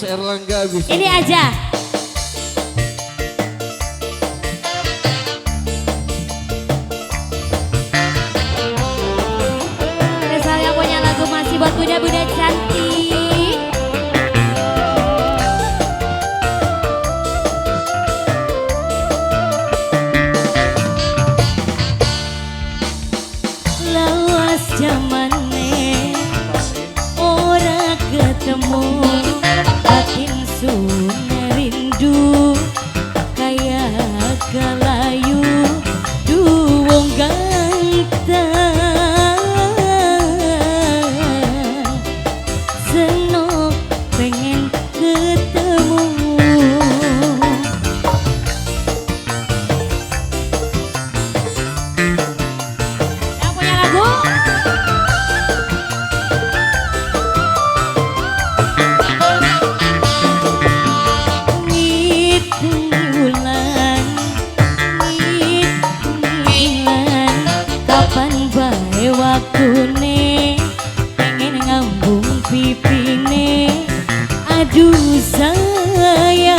Mas Erlangga bisa. Ini aja. Spesial yang punya lagu masih buat bunda-bunda cantik. Lawas jamane ora ketemu, batin sun rindu kaya kalayu duwong ganteng senok pengen ketemu. Yang punya lagu waktune pengen ngambung pipine, aduh sayang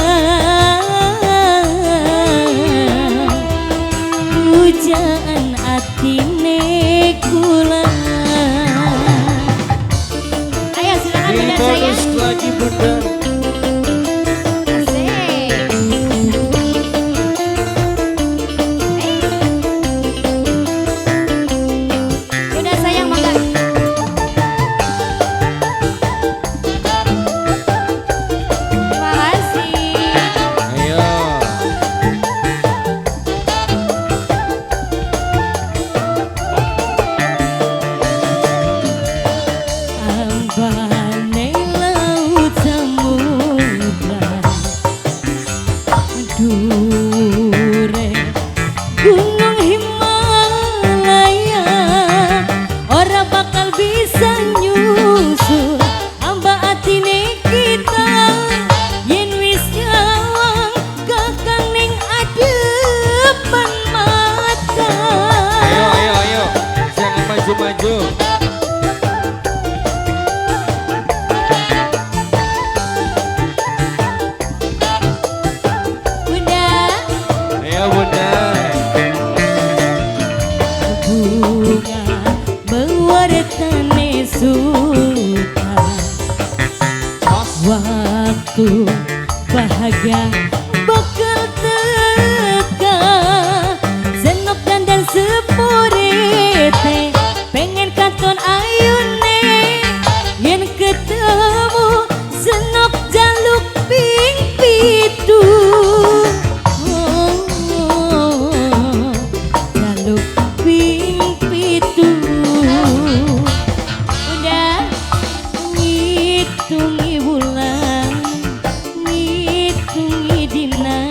pujaan atine kula. Ayo silakan bunda saya. Lagi bunda. Gunung Himalaya ora bakal bisa nyusul amba atine kita yen wis nyawang kakang ning adepan mata. Ayo ayo ayo, jangan maju-maju. Bunda. Ayo bunda. Bunga mewartane suka, waktu bahagia bakal teka. Senok dandan sepurite pengen katon ayune, yen ketemu senok jaluk ping pitu. Jaluk ping pitu. Bunda ngitungi bulan, ngitungi dina,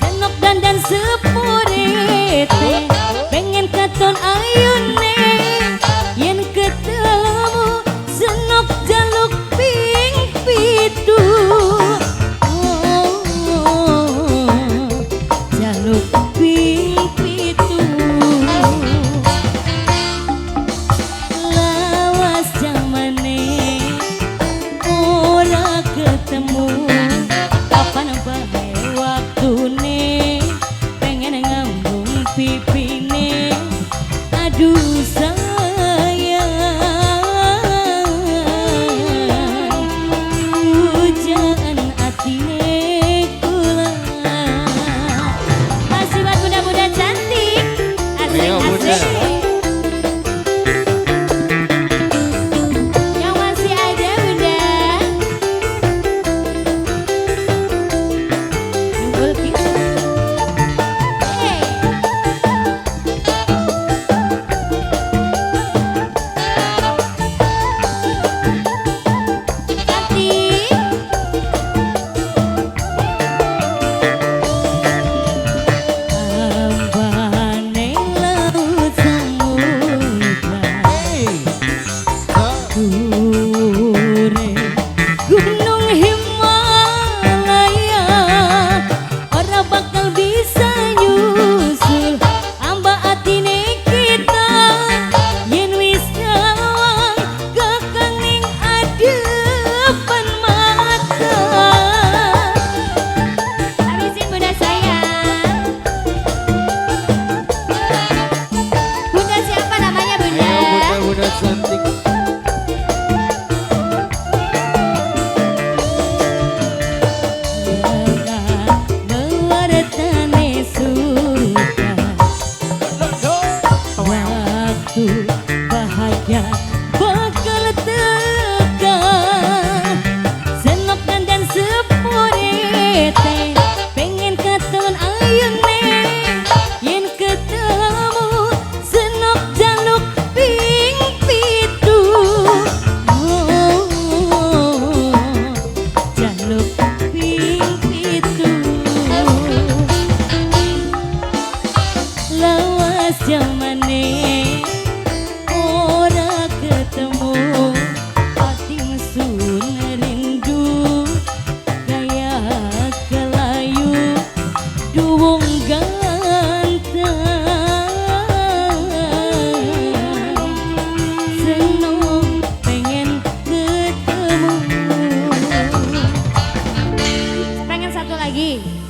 Senok dandan sepurite, pengen katon ayune. Yen ketemu senok jaluk ping 7. Oh, jaluk ping 7. Lawas jamane ora ketemu, kapan bae waktune pengen ngambung pipine. Aduh sayang, hujan atine kula. Masih buat bunda-bunda cantik. Asik Ayo, Bunda. Asik. Yang masih ada bunda. Nunggul ki. Hey. Cantik. Ambane laut samudra, Hey. Ah. dhuwure Gunung Himalaya, ora bakal bisa nyusul amba atine kita. Yen wis nyawang kakang ning adepan mata. Habisin bunda sayang. Bunda siapa namanya bunda? Ayo bunda-bunda cantik. Mewartane suka waktu bahagia bakal teka. Senok dandan sepurite, pengen katon ayune. Yen ketemu senok jaluk ping 7. Oh, jaluk ping 7. Lawas jamane ora ketemu, ati mesun rindu kaya kelayu duwung ganteng. Seneng pengen ketemu. Pengen satu lagi.